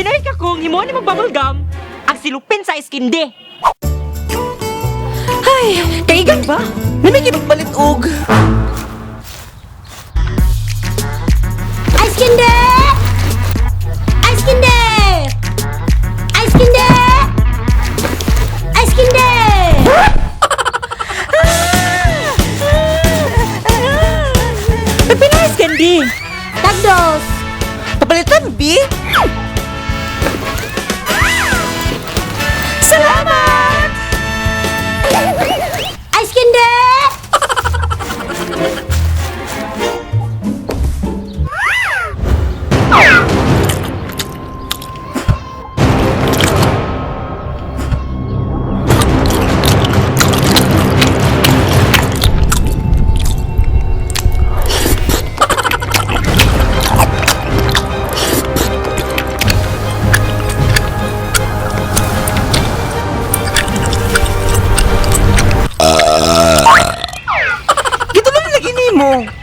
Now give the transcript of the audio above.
Pinoy ka kung imo ni mag-bubble gum, ang silupin sa iskindi. Ay, kaigan ba? Namigay magpalit og. Ice candy! Ice candy! Ice candy! Ice candy! Pagpila ice candy. Tagdos! Papalitan, B? Salamat! Ice candy! Gitulong lagi nimo.